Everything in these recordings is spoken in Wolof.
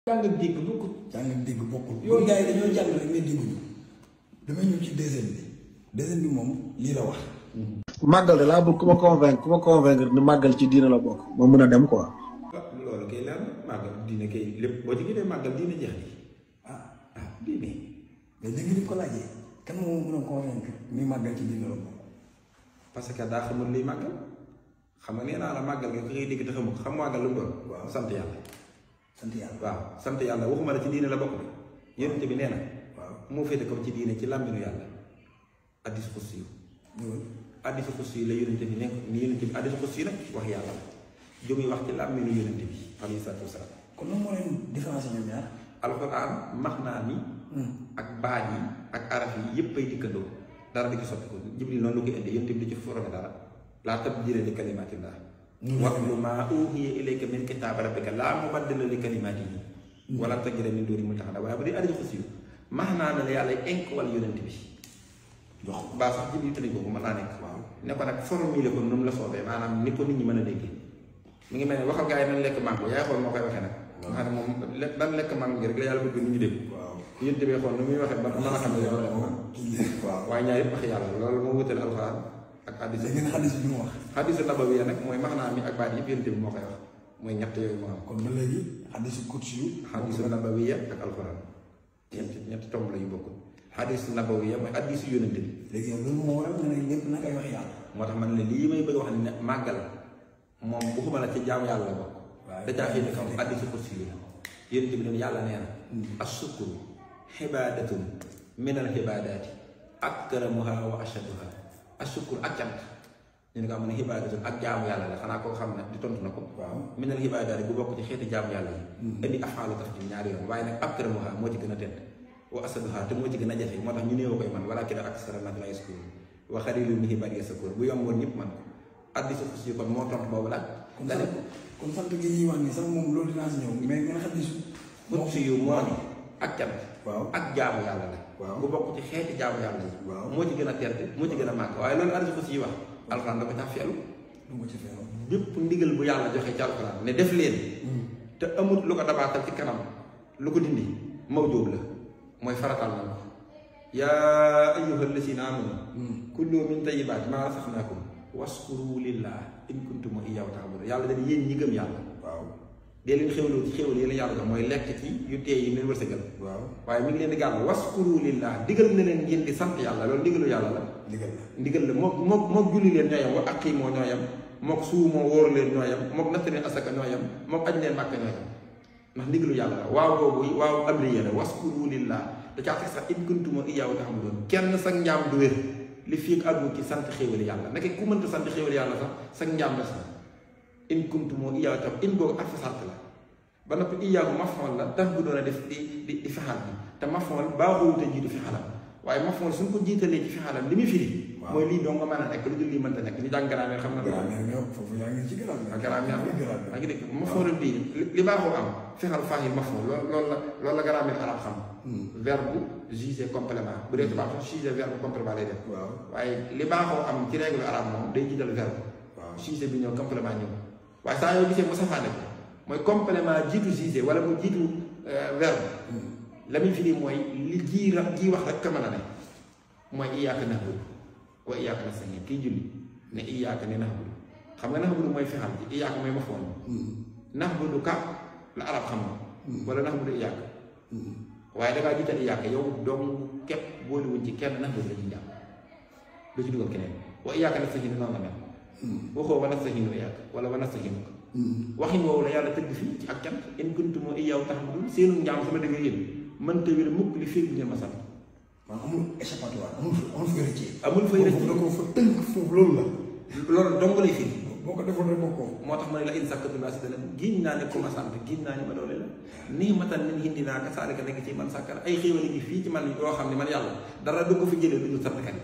jàng ak dégg bokkul. jàng ak dégg bokkul. yow gars yi dañoo jàng rek mais dégguñu. damay ñëw ci deuxième bi moom lii la wax. màggal de laa bëgg ku ma convaincre ni màggal ci diina la bokk ma mën a dem quoi. loolu kay leer na màggal diine kay lépp boo ci gisee màggal diine jeex di diine. mais léegi ni ko laajee kan moo mën a convaincre ni màggal ci diina la bokk. parce que daa xamul liy màggal xam nga nee naa la màggal nga ko ngay dégg te xamul xam màggal lu mu doon. waaw sant yàlla. sant yàlla waaw sant yàlla waxuma la ci diine la bokk de yonent bi nee na. waaw moo féete kaw ci diine ci làmbinu yàlla. addis xussi yu. addis xussi yu la yonent bi nekk ni yonent bi addis xussi yu nag wax yàlla la jóge wax ci làmbinu yonent bi alayhi salaatu wasalaam. kon lan moo leen différence ñoom ñaar. alxuraan max naa mi. ak baat yi ak araf yi yëpp ay dikkandoo dara di ko soppi ko Jibril noonu lu koy indi yonent bi di ci forome dara laa tabdila li kalimatillah watlu maa uuhiya ilayka min kitaabi rabbika laa mubaddila li kalimaatihi wala tajida min duunihi multahadan waaye bu dee addis xussi yu max naa ne la yàlla inkwal yonent bi jox baa sax Jibril tënk boobu mën naa nekk waaw ne ko nag formule ko nu mu la soobee maanaam ni ko nit ñi mën a déggee mi ngi mel ne waxal gaa yi nañ lekk mango yaay xool moo koy waxee nag nga xam ne moom dan lekk mango gi rek la yàlla bëgg nit ñi dégg yéen tamit xool nu muy waxee ba mën a xam ne yow waaw waaye ñaar yëpp wax yàlla loolu moo wutale alxuraan ak xadis bi mu wax xadisu nabawi nag mooy max naa mi ak baat yëpp yéen tamit moo koy wax mooy ñett yooyu moo am kon ba léegi xadisu kursi yu xadisu nabawi ak alxuraan ñetti tomb la yu bokkul xadisu nabawi mooy xadisu yónente bi léegi yow loolu moo waral nga ne lépp nag ay wax yàlla moo tax man ne lii may bëgg wax ne màggal moom bu xuma la ci jaamu yàlla la bokk da caa féete kaw xadisu kursi yu yónente bi leen yàlla nee na assukuru xibadatun min al xibadaati akramuha wa ashaduha asukkur ak cant ñu ne ko am ne xibadatun ak jaamu yàlla la xanaa koo xam ne di tontu na ko min al xibadaati bu bokk ci xeeti jaamu yàlla yi indi afaalu taf ci ñaari yoon waaye nag akramuha moo ci gën a tedd wa ashaduha te moo ci gën a jafe moo tax ñu néew koy man wala kii da aksara naas laa yaskuruun wa xaliilun min ibaadiya shakuur bu yomboon ñëpp man ko hadiisu xudsi kon moo tontu boobu la kon sant gi ñuy wax ni sax moom loolu dinaa si ñëw mais nga hadiisu xudsi yu moo ni ak cant ak jaamu yàlla la bu bokk ci xeeti jaamu yàlla yi moo ci gën a tedd moo ci gën a màgg waaye loolu hadiisu xudsi yi wax alxuraan da ko caa feelu bépp ndigal bu yàlla joxe ci alxuraan ne def leen te amul lu ko dabaatal ci kanam lu ko dindi mawjuub la mooy faratal na ko yaa ayyuha llazina amanu kulu min tayyibaati maa razaqnaakum waskuru lillah in kuntum iyyaahu ta'buduun yàlla dañ yéen ñi gëm yàlla dee leen xewloo ci xewal yéen yàlla jox mooy lekk ci yu teey yi leen wërsëgal waaye mi ngi leen di gàll waskuru lillah digal na leen ngeen di sant yàlla loolu ndigalu yàlla la ndigal la mook julli leen ñooyam wa aqiimoo ñooyam mook suumoo wóor leen ñooyam mook natt leen asaka ñooyam mook aj leen màkk ñooyam ndax ndigalu yàlla la waaw boobu waaw amriya la waskuru lillah da caa teg sax in kuntum iyyaahu ta'buduun kenn sax njaam du wér li fii ak àggu ci sant xéewali yàlla naka ku mënta sant xéewali yàlla sax njaam des na in kuntum iyyaahu ta'buduun in boobu ak fasalt la ba noppi iyyaahu maf'uul la tax bu doon a def di fexal bi te maf'uul baaxul te jiitu fexalam waaye maf'uul suñ ko jiitalee ci fexalam li muy firi mooy lii doo nga mën a nekk lu dul lii mënta nekk ñu jàng grammaire xam na foofu yaa ngi ci grammaire yaa ngi dégg maf'uul bii li baaxoo am fexal faa'il maf'uul loolu la grammaire arab xam verbe juger complément bu dee tubaab sax sujet verbe complément lay def waaye li baaxoo am ci règle arab moom day jiital verbe sujet bi ñëw complément ñëw waaye saa yoo gisee mu safaane ko mooy complément jiitu sujet wala mu jiitu verbe la muy firi mooy li ji wax rek ka mën a ne mooy iyyaaka na'budu wa iyyaaka nasta'iin kii julli ne iyyaaka ne na'budu xam nga na'budu mooy fexal ji iyyaaka mooy maf'uul na'budu ka la arab xam na wala na'budu iyyaaka waaye dangaa jiital iyyaaka yow doomu képp boolewuñ ci kenn na'budu la ci jàpp lu ci dugal keneen wa iyyaaka nasta'iin noonu la mel waxoo wa nasta'iinu iyyaaka wala wa nasta'iinuka waxin woowu la yàlla tëgg fii ci ak cant in kuntum iyyaahu ta'buduun seenu njaam sama dëgg yéen mënta wér mukk li fii ngeen ma sant maanaam amul échappatoire amul fa rëcc amul fay rëcc da ko fa tënk foofu loolu la loolu dong lay firi boo ko defoon rek bokkoo moo tax ma ne la in sakkatum la aziidannakum giñ naa ne ku ma sant giñ naa ne ma doole la ni'matan min indinaa kasaalika nekk ci man sàkkar ay xéewal yi fii ci man yoo xam ne man yàlla dara du ko fi jëlee lu ñu sant kat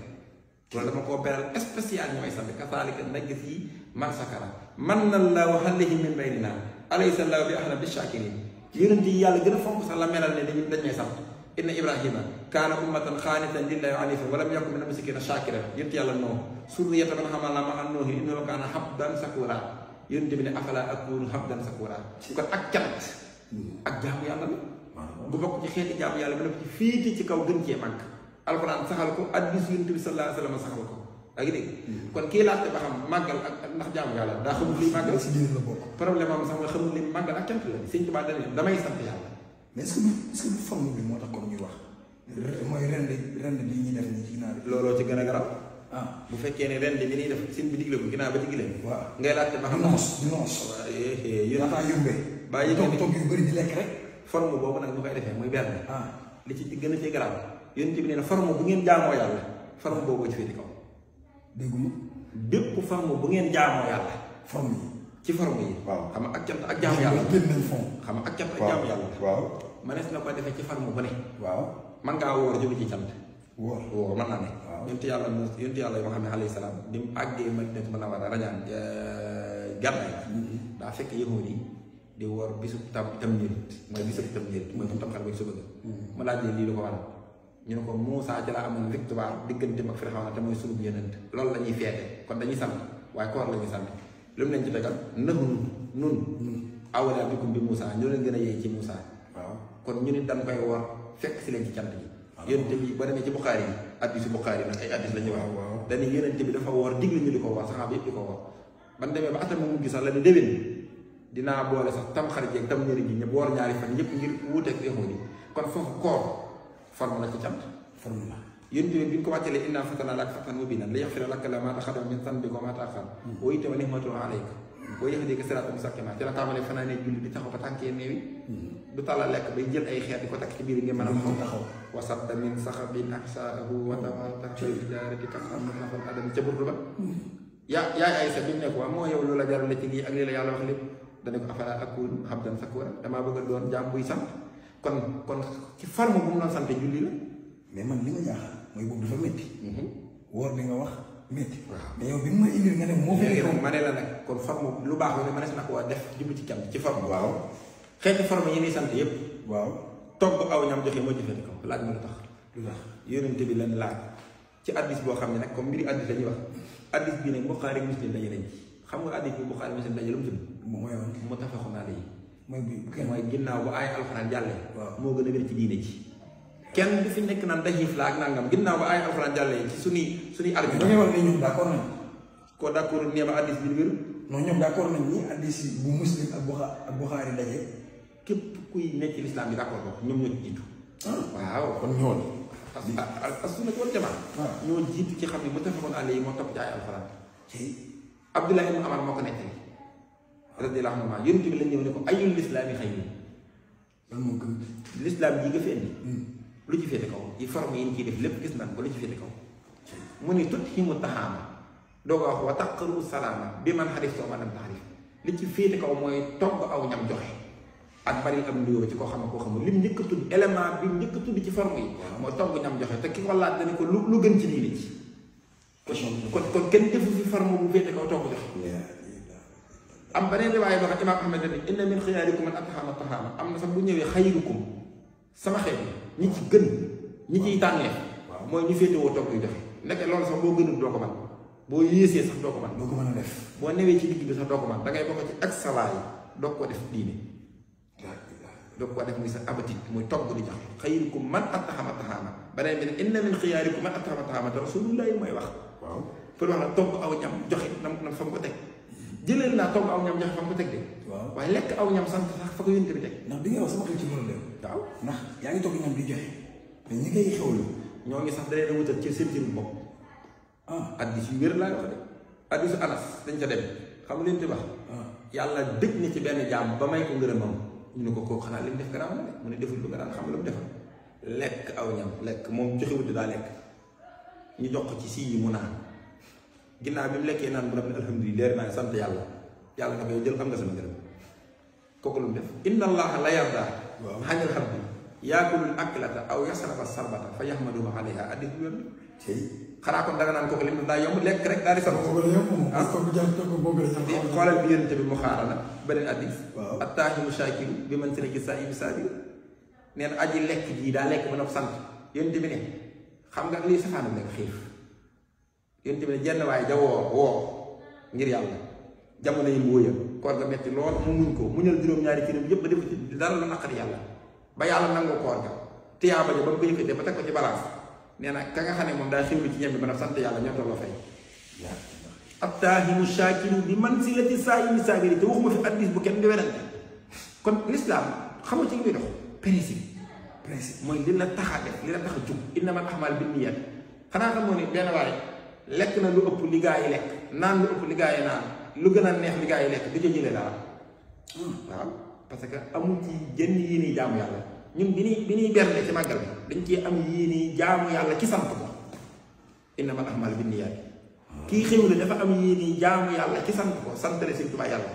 loolu dama koo beral spécial ñu may sant kasaalika nekk ci man sàkkara man na laahu alayhi min baynina alaysa laahu bi ahlam bi shaakiriin yonent yi yàlla gën a fonk sax la melal ne dañ may sant inna ibrahima kaana ummatan xaanitan lillahi hanifan wa lam yakun mina mushrikiina shaakiran yonent yàlla Nuux surriyatan man hamalnaa ma'a Nuuhin innahu kaana abdan shakuuraa yonent bi ne afalaa akuunu abdan shakuuraa kon ak cant ak jaamu yàlla la bu bokk ci xeeti jaamu yàlla ba noppi ci fiiti ci kaw gën cee màgg alxuraan saxal ko hadiis Yonent bi sallallahu alayhi wa sallam saxal ko yaa ngi dégg kon kii laajte ba xam màggal ak ndax jaamu yàlla daa xamul liy màggal si diine la bokk problème am sax mooy xamul li màggal ak cant la Sëñ Tuubaa damay sant yàlla mais est-ce que du forme bi moo tax comme ñuy wax mooy rend bi ñuy def nii ci ginnaaw bi looloo ci gën a garaaw bu fekkee ne rend bi ñuy def seen bi digle ko ginnaaw ba ci gileem waaw ngay laajte ba xam di noos daataa yombee bàyyi togg yu bëri di lekk rek forme boobu nag ñu koy defee muy benn li ci gën a ci garaaw Yonent bi nee na forme bu ngeen jaamoo yàlla forme boobu ci féeti kaw dégguma bépp forme bu ngeen jaamoo yàlla forme yi ci forme yi waaw xam nga ak cant ak jaamu yàlla génn nañ fond xam nga ak cant ak jaamu yàlla waaw mënees na ko defee ci forme bu ne waaw man ngaa woor jóge ci cant woor mën naa ne yonent yàlla yoo xam ne alayhi salaam bi mu àggee Madinatu Munawwara rañaan gàddaay daa fekk yahuud yi di woor bisub tamxarit mooy bu tam xar ba suba ga mu laaj lii lu ko waral ñu ne ko Muusaa ci la amoon victoire diggante ak Firawna te mooy sunu yonent loolu la ñuy feete kon dañuy sant waaye koor la ñuy sant lu mu leen ci tegal nun awlaa bikum bi Muusaa ñoo leen gën a yey ci Muusaa kon ñu nit dañ koy woor fekk si leen ci cant gi yonent bi boo demee ci Buxaari yi hadiisu Buxaari nag ay hadiis la ñuy wax dañuy yonent bi dafa woor digle ñu di ko woor saxaaba yëpp di ko woor ban demee ba atam mu mujj sax la ne déwén dinaa boole sax tam xarit jeeg tam ñëri ji ñëpp woor ñaari fan yëpp ngir wuuteeg yahuud yi kon foofu koor forme la ci cant forme la yonent bi ñu ko wàccelee innaa fatahna laka fathan mubiinan liyaghfira laka maa taqaddama min dhanbika wa maa ta'akhkhara wa yutimma ni'matahu alayka wa yahdika siraatan mustaqiiman ci la tàmbalee fanaanee julli di taxaw ba tànkee néewi du tàllal lekk bay jël ay xeet di ko takk ci biir ngeen mën a taxaw wasabta min saxabin aksaahu wa tawataxa ijaarati kasam nafal adam ca burdu ba yaay ay sa bi mu nekk waa moo yow loola jarale ci lii ak lii la yàlla wax lépp dana ko afala akun abdan sakura damaa bëgg a doon jaam buy sant kon ci forme bu mu doon sant julli la mais man li ma jaaxal mooy boobu dafa métti woor bi nga wax métti mais yow bi mu ma indil nga ne moo fi ma ne la nag kon forme lu baax la ma ne na ko waa def jublu ci cant ci forme waaw xeeti forme yi ñuy sant yëpp waaw togg aw ñam joxe moo jëfee kaw laaj ma lu tax yonente bi lan laaj ci addis boo xam ne nag comme mbiri addis la ñuy wax addis bi ne Buxaari Muslim daje nañ ci xam nga addis bi Buxaari Muslim daje lu mu tudd muttafaqun alayhi mooy ginnaaw bu ay alxuraan jàllee moo gën a wér ci diine ji kenn du fi nekk naan daxiif la ak nangam ginnaaw ba ay alxuraan jàllee ci suñuy argument da ngay wax ne ñoom d'accord nañ ko d'accord nee ba addis bi wér non ñoom d'accord nañ ni addis bu Muslim ak Buxaari daje képp kuy nekk ci lislaam bi d'accord ko ñoom ñoo ci jiitu waaw kon ñoon as sunna wal jamaa ñoo jiitu ci xam ne muttafaqun alayhi moo topp ci ay alxuraan Abdullah ibn Umar moo ko nettali radiyallahu anhu yonent bi la ñëw ne ko ayul lislaami xayri lan moo gën lislaam ji nga fi indi lu ci féete kaw yi forme yi ñu ciy def lépp gis naan ko lu ci féete kaw mu ni tuthimu taxaama doo ko wax wa taqru salaama bi man xarif soo man am taxarif li ci féete kaw mooy togg aw ñam joxe ak bari am nuyoo ci koo xam ne koo xamul lim njëkk a tudd élément bi njëkk a tudd ci forme yi mooy togg ñam joxe te ki ko laaj dañu ko lu gën ci diine ci kon kenn defu fi forme bu féete kaw togg joxe am beneen riwaaya boo xam imaam Ahmad ne inna min xiyaarikum man ataxama taxaama am na sax bu ñëwee xayrukum sama xeet ñi ci gën ñi ciy tànnee mooy ñu féetewoo togg yu joxe nekk loolu sax boo gënul doo ko man boo yéesee sax doo ko man doo ko mën a def boo newee ci digg bi sax doo ko man da ngay bokk ci ak salaay doo ko def diine doo ko def muy sa abatit muy togg di joxe xayrukum man ataxama taxaama beneen bi ne inna min xiyaarikum man ataxama taxaama te rasulullahi mooy wax pour wax la togg aw ñam joxe nam fa mu ko teg jëleel naa togg aw ñam joxe fa mu ko teg de waaye lekk aw ñam sant sax fa ko yónte bi teg ndax bi nga wax sama xel ci loolu de waaw ndax yaa ngi togg ñam di joxe mais ñi ngay xewlu ñoo ngi sax da leen a wutal ci seen jëriñ bopp addis yu wér laa wax de addisu Anas dañ ca dem xam leen di wax yàlla dëj na ci benn jaam ba may ko ngërëmam ñu ne ko kooku xanaa li mu def garaaw na de mu ne deful lu garaaw xam nga lu mu defal lekk aw ñam lekk moom joxewut daa lekk ñu jox ko ci si yi mu naan ginnaaw bi mu lekkee naan bu ne alhamdulilah leer naa sant yàlla yàlla na koy jël xam nga sama ngërëm kooku lu mu def inna allaha la yarda xañal xam bi yaakulul aklata aw yasrafa sarbata fa yaxmaduma alayha addis bu wér xanaa kon danga naan kooku lim daa yomb lekk rek daal di sant xoolal bi yonente bi mu xaara na beneen addis attaahimu shaakiru bi man sene gi saa ibi saabir neen aji lekk jii daa lekk ba nopp sant yonente bi ne xam nga lii safaanu lekk xiif yonente bi ne jenn waaye ja woor ngir yàlla jamono yi mbóoya koor ga metti lool mu muñ ko muñal juróom-ñaari kiram yëpp ba defu ci dara lu naqari yàlla ba yàlla nangu koor ga tiyaaba ja ba mu ko yëkkatee ba teg ko ci balance nee na ka nga xam ne moom daa xewlu ci ñam bi ba sant yàlla ñoo tolloo fay attaahimu shaakiru bi manzilati saa'imi saabiri te waxuma fi hadiis bu kenn di werante kon l'islam xam nga ci li muy dox principe mooy li la tax a def li la tax a jug innamal a'maalu binniyaat xanaa xam moo ne benn waaye lekk na lu ëpp li gaa yi lekk naan lu ëpp li gaa yi naan lu gën a neex li gaa yi lekk du ca jëlee dara waaw parce que amul ci jënn yéene jaamu yàlla ñun bi ñuy bernde ci màggal bi dañ ciy am yéene jaamu yàlla ci sant ko innamal a'maalu binniyaat kii xewle dafa am yéene jaamu yàlla ci sant ko santale Sëñ Tuubaa yàlla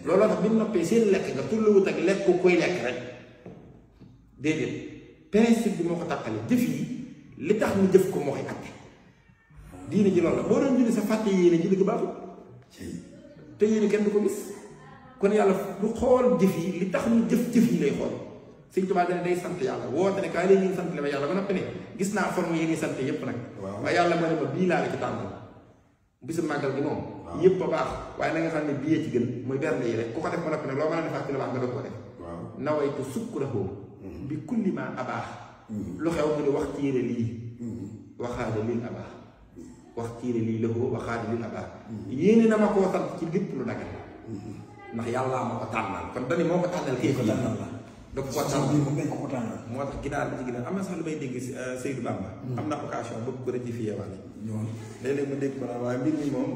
looloo tax bi mu noppee seen lekk nga tulluwut ak lekk ku koy lekk rek déedéet principe bi moo ko tàqale jëf yi li tax mu jëf ko moo koy atte diine ji loolu la boo doon julli sa fàtte yéene ji dëgg baaxul te yéene kenn du ko gis kon yàlla du xool jëf yi li tax mu jëf yi lay xool Sëñ Tuubaa dane day sant yàlla woote ne kaay leen sant li ma yàlla ba noppi ne gis naa forme yi sant yépp nag waaye yàlla moo ne ma bii laa la ci tàmbal bisu màggal gi moom yëpp a baax waaye na nga xam ne bii ci gën mooy bernde yi rek ku ko def ba noppi nag loo mën a defaat ci lu baax nga doog ko def nawaytu sukkurahu bi kulli ma abaax lu xew mu ne wax ciire lii waxaade lil abaax wax ciire lii lahu waxaade lil abaax yéene na ma koo sant ci lépp lu dagal ndax yàllaa ma ko tànnal kon dani moo ko tànnal kii ko tànnal la dafa ko tànnal moo tax ginaar bi ci ginaar am na sax lu may dégg Seydou Bamba am na occasion bëgg ko rectifier waale léeg-léeg ma dégg ko naan waaye mbir mi moom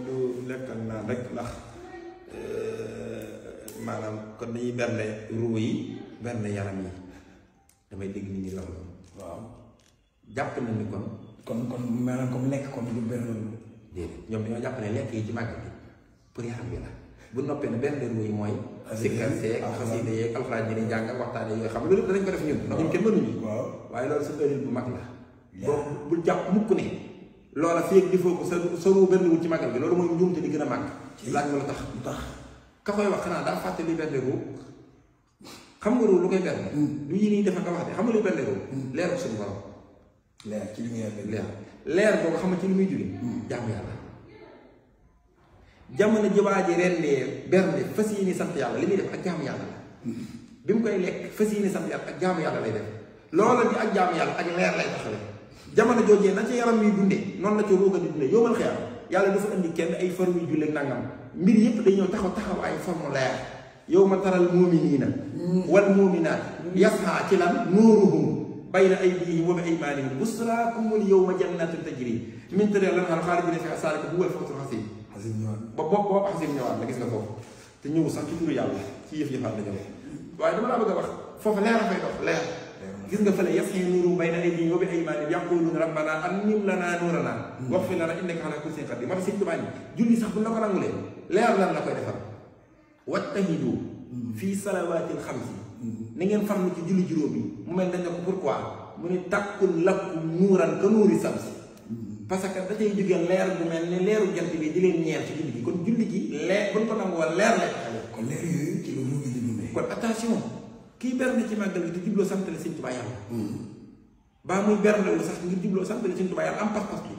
du lekk ak naan rek ndax maanaam kon dañuy bernde ruu yi bernde yaram yi damay dégg nit ñi wax loolu waaw jàpp na ni kon maanaam comme lekk comme du bernde déedéet ñoom dañoo jàpp ne lekk yi ci màgg bi pour yaram bi la bu noppee ne bernde ruu yi mooy sikkar seeg xasida yeeg alxuraan yi ni jàng ak waxtaane yooyu xam nga loolu danañ ko def ñun ndax ñun kenn mënuñu waaye loolu sa ëllëg bu mag la boobu bul jàpp mukk ne loola feeg di foo ko sa ruu benn wul ci màggal bi loolu mooy njuumte di gën a màgg laaj ma lu tax ka koy wax xanaa daa fàtte li bernde ruu xam nga ruu lu koy bernde lu yi nii defa nga wax de xam nga luy bernde ruu leer ko suñu borom leer ci li muy leer boobu xam nga ci li muy jóge jaamu yàlla jamono jëwaa ji rendee bernde fas yéene sant yàlla li muy def ak jaamu yàlla la bi mu koy lekk fas yéene sant yàlla ak jaamu yàlla lay def loola di ak jaamu yàlla ak leer lay taxawee jamono joojee na ci yaram yi dundee noonu la ci ruuga di dundee yoomal xiyam yàlla dafa indi kenn ay forme yu julleeg nangam mbir yépp dañoo taxaw ay forme leer yow ma taral muuminiina wal muuminaat yashaa ci lan nuuruhum bayna aydihim wa bi aymaanihim busraakumul yawma jannaatun tajrii min tahtihaa al-anhaaru xaalidiina fiihaa zaalika huwal fawzul aziim boobu xasim ñëwaat la gis nga foofu te ñëw sax ci turu yàlla ci yëf-yëfaat la ñëw waaye dama laa bëgg a wax foofu leer a fay dox leer gis nga fële yashaa nuuruhum bayna aydihim wa bi aymaanihim yaquuluuna rabbanaa atmim lanaa nuuranaa waghfir lanaa innaka alaa kulli shay'in qadiir moo tax Sëñ Tuubaa julli sax bu la ko nangulee leer lan la koy defal wattahidu fii salawaatil xamsi na ngeen farlu ci julli juróom yi mu mel dañ ne ko pourquoi mu ne takkul lakum nuuran ka nuuri samsi parce que da cay jógee leer bu mel ne leeru jant bi di leen ñeer ci julli gi kon julli gi leer buñ ko nangu woon leer lay taxawee kon leer yooyu ci la ruugi di dundee kon attention kii bernde ci màggal gi te jubloo santale Sëñ Tuubaa yàlla baa muy bernde wu sax ngir jubloo santale Sëñ Tuubaa yàlla am pas-pas bi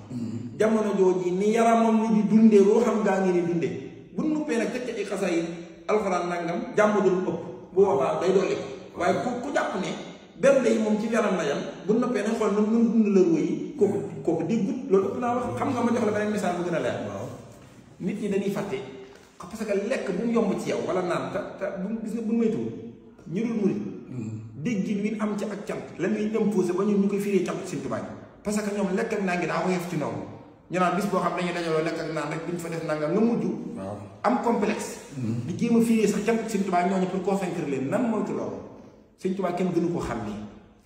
jamono jooji ni yaramam ni di dundee roo xam gaa ngi ni dundee bu nuppee nag teg ci ay xasa yi alxuraan nangam jàmm dul ëpp bu boobaa day dolli ko waaye ku jàpp ne bernde yi moom ci yaram la yam bu noppee nañ xool nun dund la ruu yi kooku déggut loolu ëpp naa wax xam nga ma jox la beneen misaal bu gën a leer nit ñi dañuy fàtte parce que lekk bu mu yomb ci yow wala naan te bu gis nga bu moytuwul ñu dul murit dégg wi am ci ak cant la ñuy imposé ba ñun ñu koy firee cant Sëñ Tuubaa parce que ñoom lekk ak naa ngi daa woyof ci ñoom ñu naan bis boo xam dañuy dajaloo lekk ak naan rek duñ fa def nangam nga mujj am complexe di jéem a firee sax cant Sëñ Tuubaa ñooñu pour convaincre leen nan moytu loolu Sëñ Tuubaa kenn gënu ko xam ni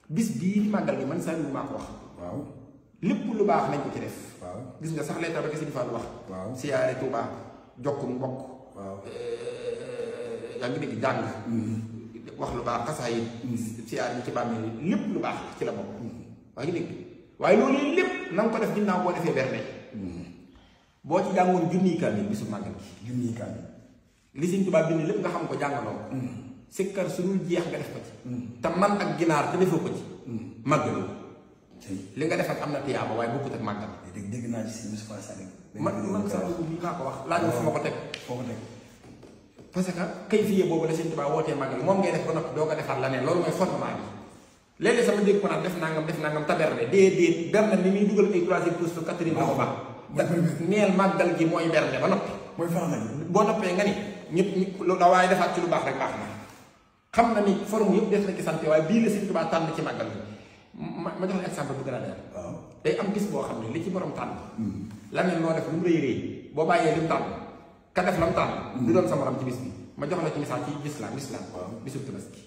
bis bii màggal gi man saa yu maa ko wax lépp lu baax nañ ko ci def gis nga sax leetar ba Sëñ Fallu wax siyaare Tuubaa jokk mbokk yaa ngi dégg jàng wax lu baax xasaay siyaare ñi ci bàmmeel yi lépp lu baax ci la bokk waa ngi dégg waaye loolu lépp na nga ko def ginnaaw boo defee bernde boo ci jàngoon junniy kaamil bisu màggal gi junniy kaamil li Sëñ Tuubaa bind lépp nga xam ko jàngaloo ko sikkar su dul jeex nga def ko ci te man ak ginaar te defoo ko ci màggaloo li nga def ak am na tiyaaba waaye bokkut ak màggal dégg naa ci si Moustapha Sall man sax bii maa ko wax laaj ma fu ma ko teg foo ko teg parce que kay fiyee boobu la Sëñ Tuubaa wootee màggal moom ngay def ba noppi doo ko defaat la neen loolu mooy fondement bi léegi sama dégg ko naan def nangam ta berne déedéet berne ni muy dugal ay troisième pousse quatrième la ko baax neel màggal gi mooy berne ba noppi mooy farata boo noppee nga ni ñëpp lu la waaye defaat ci lu baax rek baax na xam na ni forme yëpp def na ci sant waaye bii la Sëñ Tuubaa tànn ci màggal gi ma jox la exemple bu gën a leer day am gis boo xam ne li ci borom tànn la neen loo def lu mu rëy rëy boo bàyyee li mu tànn ka def la mu tànn du doon sa morom ci bis bi ma jox la ci misaal ci lislaam bisu Tabaski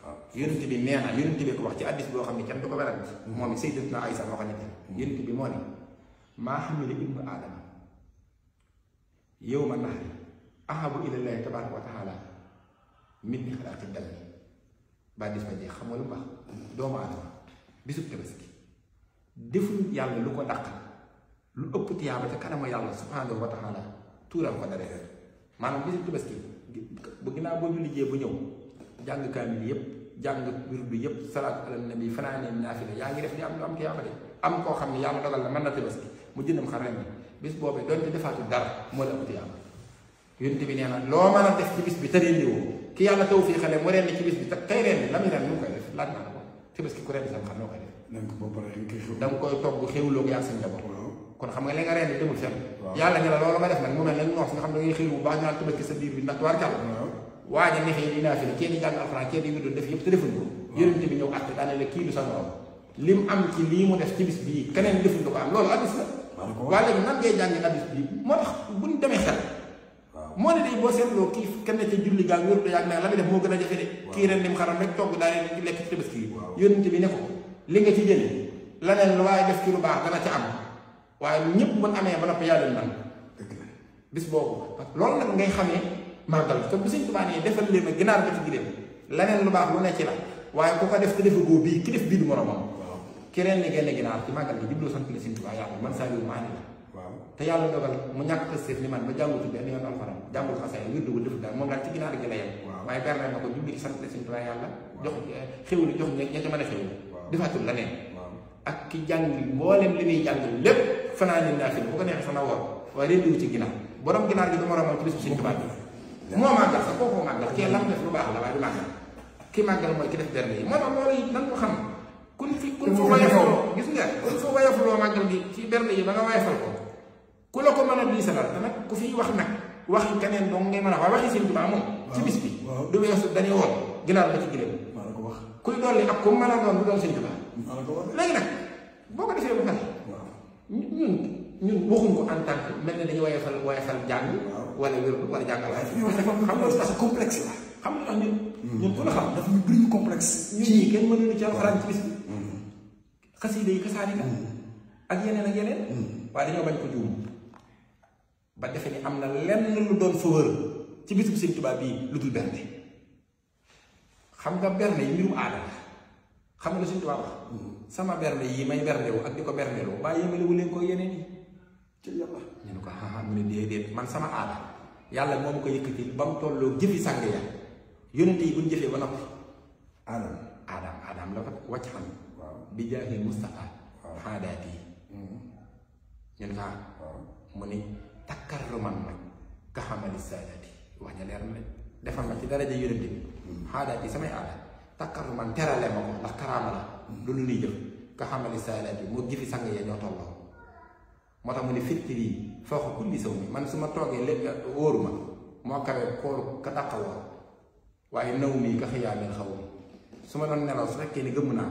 waaw yonent bi nee na yonent bi ko wax ci hadiis boo xam ne kenn du ko werante moom it Sayyidatuna Aysa moo ko nekk yonent bi moo ne maa hamila ibnu aadama yawma nahri ahabu ilallaahi tabaaraka wa taala min ixlaaqi dami ba dis ba jeex xam nga lu baax doomu aadama bisu Tabaski deful yàlla lu ko dàq lu ëpp tiyaaba ca kanamu yàlla subhaanahu wa taala tuural ko dara maanaam bisu Tabaski bu ginnaaw boo ñu liggéey bu ñëw jàng kaamil yëpp jàng wirdu yëpp salaatu ala nabi fanaane naafila yaa ngi def di am lu am tiyaaba de am koo xam ne yàlla dogal na mën na Tabaski mu jëndam xar ren bis boobee doonte defaatu dara moo la ëpp tiyaaba yonent bi nee na loo mën a def ci bis bi te rendiwoo ki yàlla taw fii xale mu rendi ci bis bi te kay rendi la muy ren nu koy def laaj naa ko Tabaski ku rendi sam xam noo koy def da nga koy togg xéwloo yaa sa njaboot kon xam nga li nga rendi demul fenn yàlla ñu la loolu ma def nag mu mel ne noos nga xam ne ngay xéw bu baax ñu naan Tabaski sa biir bi ndax tuwaar kàll waaye nexee di naa fi ne kenn di jàng alxuraan kenn di wirdu def yëpp te defuñ ko yonent bi ñëw àtte daane la kii du sa morom lim am ci lii mu def ci bis bii keneen defuñ ko am loolu addis la waaye léegi nan ngay jàngi addis bii moo tax buñ demee xel moo ne day boo seetloo kii kenn ca julli gaal wirdu yaag ne la muy def moo gën a jafe de kii ren dim xaram rek togg daal di lekk ci Tabaski yi yonent bi ne ko li nga ci jëlee laneen lu waaye def ci lu baax dana ca am waaye ñëpp buñ amee ba noppi yàlla nan bis boobu loolu nag ngay xamee màggal te bu Sëñ Tuubaa nee defal leen a ginaar ba ci gileem laneen lu baax lu ne ci la waaye ku ko def te defa góo bii ki def bii du moromam ki ren ni génne ginaar ci màggal gi jubloo sant la Sëñ Tuubaa yàlla man saa yu maani la te yàlla dogal mu ñàkk xësteef ni man ba jàngutu benn yoon alxuraan jàngul xasaay wirdu ko defut daal moom daal ci ginaar gi la yem waaye berne na ko jubli ci sant la Sëñ Tuubaa yàlla jox xewlu jox ña ca mën a xewlu defaatul laneen ak ki jàng mboolem li muy jàng lépp fanaan naa fi bu ko neexee fana woor waaye rendiwu ci ginaar borom ginaar gi du moromam ci bisu Sëñ Tuubaa bi moo màggal sax kooku màggal kii lam def lu baax la waaye du màggal ki màggal mooy ki def berne yi moo tax loolu it nan ko xam kun fa wayafaloo gis nga kun fa wayafaloo màggal gi ci berne yi ba nga wayafal ko ku la ko mën a diisalal te nag ku fiy wax nag waxi keneen dong ngay mën a wax waxi Sëñ Tuubaa moom ci bis bi du weesu dañuy woon ginaar ba ci giléem kuy dolli ak ku mën a doon du doon Sëñ Tuubaa léegi nag boo ko defee ba pare ñun waxuñ ko en tant que mel ne dañu wayafal jàng wala wér wala jàngal waaye fi ñu wax xam nga parce que complexe la xam nga ñun ku la xam dafa ñu bëri ñu complexe ñii kenn mënuñu ci alxuraan ci bis bi xasida yi kasaani ka ak yeneen waaye dañoo bañ ko juum ba defe ni am na lenn lu doon faveur ci bis bu Sëñ Tuubaa bii lu dul berne xam nga berne yi mbirum aada la xam nga lu Sëñ Tuubaa wax sama berne yi may bernewu ak di ko berneloo baa yemalewu leen ko yeneen yi ci yàlla ñu ne ko mu ne déedéet man sama aada yàlla moom ko yëkkati ba mu tolloo jëfi sàng ya yonent yi buñ jëfee ba noppi aadam la ko wàcc xam bi jaahi Mustafa xaadaati yi ñu ne mu ni takkarruman nag ka xamali saadaati wax ja leer na defal ma ci daraja yonent bi xaadaati samay aada takkarruman terale ma ko ndax karaama la du lu nuy jëf ka xamali saadaati moo jëfi sang ya ñoo tolloo moo tax mu ne fittir yi foo ko kulli saw mi man su ma toogee lépp wóoru ma moo kawee kooru ka dàqa woor waaye naw mii ka xiyaameel xaw mi su ma doon nelaw su fekkee ni gëmm naa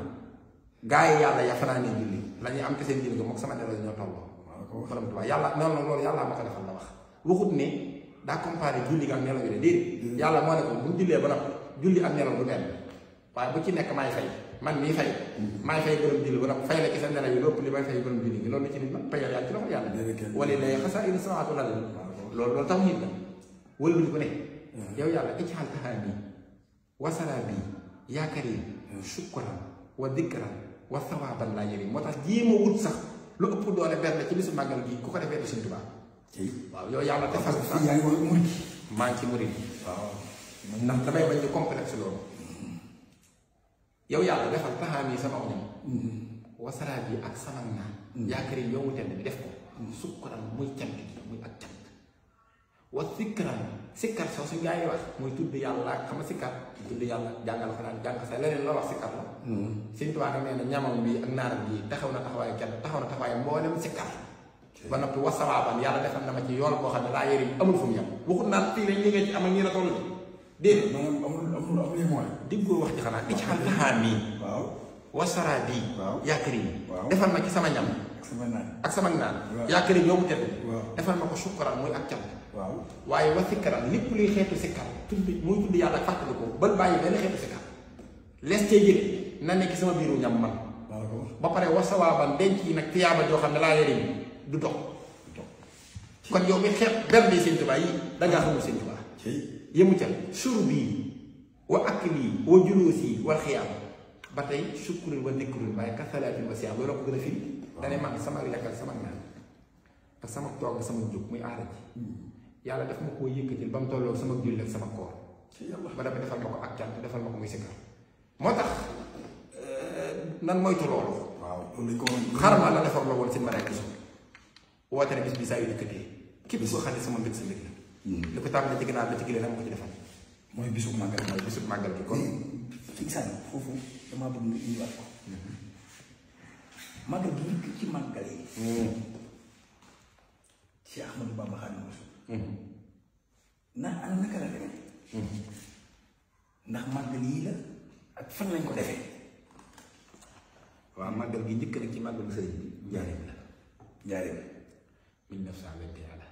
gaa yi yàlla ya fanaa ne julli la ñuy am te seen julli ga mook sama nelaw ñoo tolloo borom Tuubaa yàlla noonu loolu yàlla ma ko defal la wax waxut ne daa comparé julli ak nelaw yi de déedéet yàlla moo ne ko bu ñu jullee ba noppi julli ak nelaw du benn waaye bu ci nekk maay fay man mii fay maay fay borom julli ba noppi fay la ci sa nelaw yi lépp li may fay borom julli gi loolu la ci nit nag payal yàlla ci loxo yàlla wala lay xasaa ina samaatu la loolu tax nit la wëlbati ko ne yow yàlla ij'al tahaami wa salaabi yaa karim shukran wa dikran wa thawaaban laa yarim moo tax jéem a wut sax lu ëpp doole benn ci bisu màggal gi ku ko defee du Sëñ Tuubaa waaw yow yàlla defal sax yaa ngi woon murid maa ngi ci murid waaw ndax damay bañ di complexe loolu yow yàlla defal taxaam yi sama oñam wasaraab yi ak sama naan yaakaar yi yow mu tedd bi def ko sukkuran muy cant gi muy ak cant wa sikkar soo su gaa yi wax mooy tudd yàlla xam nga sikkar tudd yàlla jàngal ko naan jàng sa leneen loo wax sikkar la Sëñ Tuubaa nag nee na ñamam bi ak naaram bi taxaw na taxawaayu kenn taxaw na taxawaayu mboolem sikkar ba noppi wasawaaban yàlla defal na ma ci yool boo xam ne laa yëriñ amul fu mu yem waxut naan fii lañ li nga ci am ak ñi la toll déedéet amul mooy diggoo wax ci xanaa di ci xam taxaa mii wasara bii yaakaar yi defal ma ci sama ñam ak sama naan yaakaar yi yoobu tedd defal ma ko sukkaral muy ak cant waaye wa sikkaral lépp luy xeetu sikkar tudd muy tudd yàlla ak fàttali ko bal bàyyi benn xeetu sikkar lees cee yëg na nekk sama biiru ñam man ba pare wasawaaban denc yi nag tiyaaba joo xam ne laa yëriñ du dox kon yow mi xeet bernde Sëñ Tuubaa yi dangaa xamul Sëñ Tuubaa yëmu ca sur bii wa akli wa julusi wa xiyaam ba tey sukkurin wa nikkurin waaye kasalaatin wa siyaam loolu la ko gën a firi dane man sama lekk ak sama naan ak sama toog sama jóg muy aada ji yàlla daf ma koo yëkkatil ba mu tolloo sama julli ak sama koor ba dafa defal ma ko ak cant defal ma ko muy sikkar moo tax nan moytu loolu xarma la defar la woon si mara gisu woote ne bis bi saa yu dikkatee képp koo xam ne sama mbir sa mbir la li ko tàmbalee ci ginaar ba ci gilee dama ko ci defal mooy bisu màggal bi kon ci sànni foofu damaa bëgg nga indiwaat ko màggal gi njëkk ci màggal yi ci Ahmadou Bamba Xaadimu Rasuul ana naka la demee ndax màggal yii la ak fan lañ ko defee waaw màggal gi njëkk nag ci màggalu sëriñ bi njaareem la 1921 la